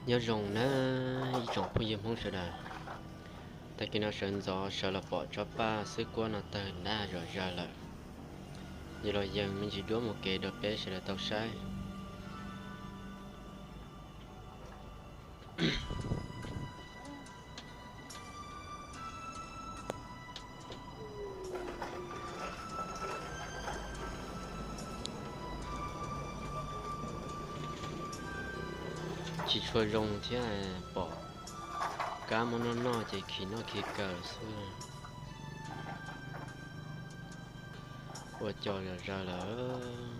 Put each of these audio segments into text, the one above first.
Nyob zoo na ib tsoom phooj ywg Hmoob sawv daws. Tag kis no sawv ntxov sawv los pom tsob paj xwb kuab no tawg ntaj zom zaws lawm. Yog los yees me ntsis duab mus kev rau peb sawv daws tau saib. Tsis tshua zoo thiab, pom kab muab noj noj ces khi noj khi kaw xwb. Ua co zom zaws lawm.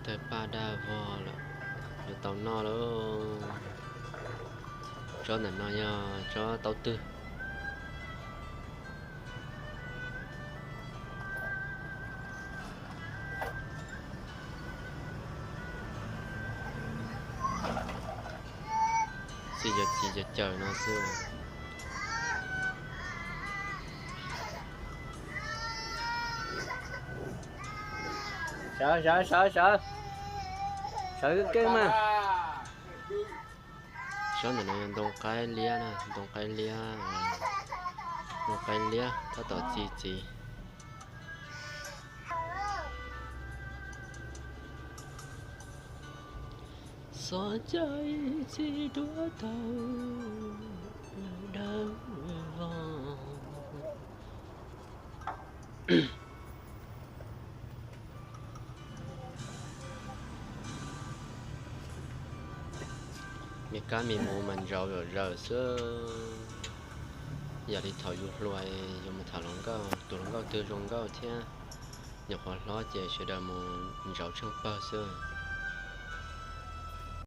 Tawg paj daj vog lawm, yuav tau noj lauj. Tsob ntawm no yog tsob taub twg. Txiv cov txiv cov caws no xwb. Sawv, sawv, sawv, sawv, sawv keej mas. Tsob ntawm no yog ntoo qaib liab na, ntoo qaib liab, ntoo qaib liab tab tom txi txiv. Xov cai txi duab tau dawb vog. Me kab me mus mas ntsauv zom zaws xwb. Yam li thaum yus hluas yus mus tham hluas nkauj, tus hluas nkauj twg zoo nkauj thiab nyuam qhuav hlob ces sawv daws mus ntsauv tsheej pawg xwb.